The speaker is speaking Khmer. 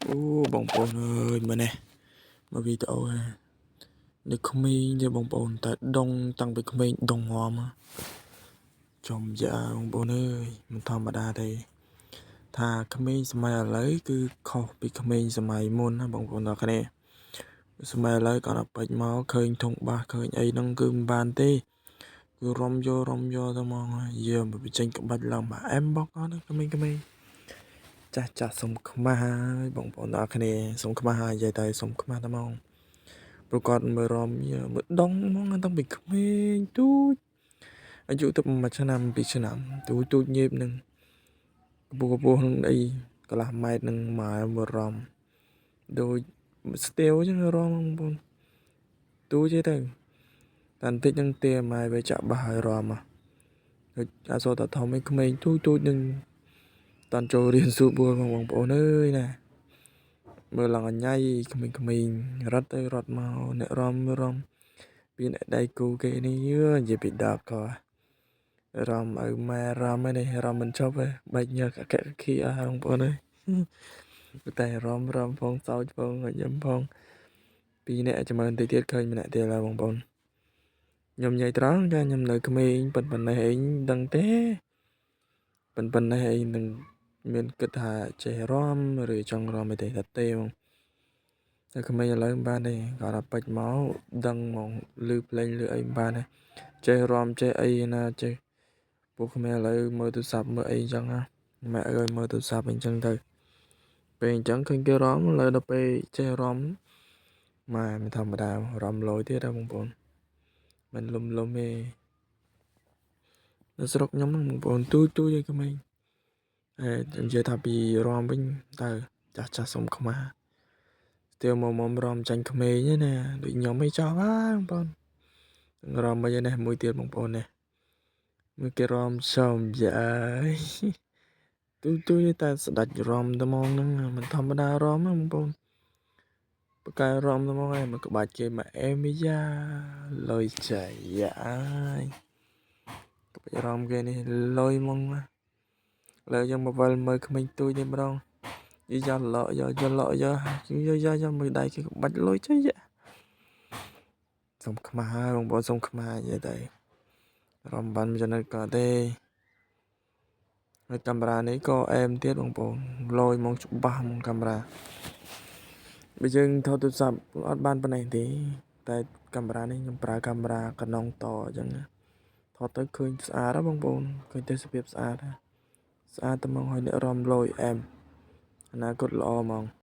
អូបងប្អូនអើយមើលនេះមើលវីដេអូហ่าនៅក្មេងទេបងប្អូនតែដងតាំងពីក្មេងដងងំចំយ៉ាបងប្អូនអើយមិនធម្មតាទេថាក្មេងសម័យឥឡូវគឺខុសពីក្មេងសម័យមុនណាបងប្អូនទាំងគ្នាសម័យឥឡូវគាត់ដល់ពេចមកឃើញធុងបាសឃើញអីហ្នឹងគឺមិនបានទេគឺរំយករំយកទៅហ្មងយាមបញ្ចេញក្បាច់ឡើងមកអែមបកអត់ក្មេងៗចាស់ចាស់សុំខ្មាស់ហើយបងប្អូនទាំងអស់គ្នាសុំខ្មាស់ហើយនិយាយតែសុំខ្មាស់តែហ្មងព្រោះគាត់មើលរំមើលដងហ្មងតាំងពីក្មេងទូចអាយុទៅ1ឆ្នាំ2ឆ្នាំទូចទូចញៀបនឹងកម្ពស់កម្ពស់នឹងអីកន្លះម៉ែត្រនឹងមកមើលរំដូចស្ទាវអញ្ចឹងរំបងប្អូនទូចទេទៅតែបន្តិចនឹងទាម៉ែវាចាក់បាសឲ្យរំដូចអសូរតាធំឯក្មេងទូចទូចនឹងតាន់ចូលរៀនស៊ូបួលបងប្អូនអើយណាមើលឡើងអញ៉ៃក្មេងៗរត់ទៅរត់មកអ្នករំរំពីអ្នកដៃគូគេនេះនិយាយពីដកក៏រំឲ្យម៉ែរំនេះរំមិនចប់ទេបែកញើសអកខីអស់បងប្អូនអើយតែរំរំផងសោចផងញឹមផងពីរអ្នកចាំមើលបន្តិចទៀតឃើញម្នាក់ទៀតហើយបងប្អូនខ្ញុំនិយាយត្រង់ចាខ្ញុំនៅក្មេងប៉ុណ្ណេះអីដឹងទេប៉ុណ្ណេះអីនឹងមានគិតថាចេះរំឬចង់រំអីទេតែទេហ្មងតែក្មេងឥឡូវមិនបានទេគាត់ថាពេចមកដឹងហ្មងឮភ្លេងឮអីមិនបានទេចេះរំចេះអីណាចេះពួកក្មេងឥឡូវមើលទូរស័ព្ទមើលអីអញ្ចឹងណាម៉ែអើយមើលទូរស័ព្ទអញ្ចឹងទៅពេលអញ្ចឹងឃើញគេរំឥឡូវដល់ពេលចេះរំម៉ែមិនធម្មតារំលយទៀតហ៎បងប្អូនមិនលុំលុំទេនៅស្រុកខ្ញុំហ្នឹងបងប្អូនទូចទូចឯក្មេងហើយនិយាយថាពីរំវិញតើចាស់ចាស់សុំខ្មាស់ស្ទាវមកមុំរំចាញ់ក្មេងណាដូចខ្ញុំឯងចោលហើយបងប្អូនរំមិននេះមួយទៀតបងប្អូននេះមួយគេរំចំយ៉ាយទូទូតែស្ដាច់រំតែហ្មងហ្នឹងមិនធម្មតារំណាបងប្អូនបកែរំតែហ្មងឯងមកក្បាច់គេមកអេមីយ៉ាលុយចៃយ៉ាយក្បាច់រំគេនេះលុយហ្មងណាលើយើងមកវិលមើលក្មេងទូចនេះម្ដងយយ៉ាលក់យកយកលក់យកយកយកយកមើលដៃគេក្បាច់លុយចៃយ៉ាសុំខ្មាស់ហើយបងប្អូនសុំខ្មាស់និយាយទៅរំបានមួយចំណិតក៏ទេហើយកាមេរ៉ានេះក៏អែមទៀតបងប្អូនលយហ្មងច្បាស់ហ្មងកាមេរ៉ាបើយើងថតទូរស័ព្ទអត់បានប៉ុណ្ណេះទេតែកាមេរ៉ានេះខ្ញុំប្រើកាមេរ៉ាកណុងតអញ្ចឹងថតទៅឃើញស្អាតហ៎បងប្អូនឃើញទេសភាពស្អាតស្អាតតែហ្មងហើយអ្នករំលយអែមអនាគតល្អហ្មង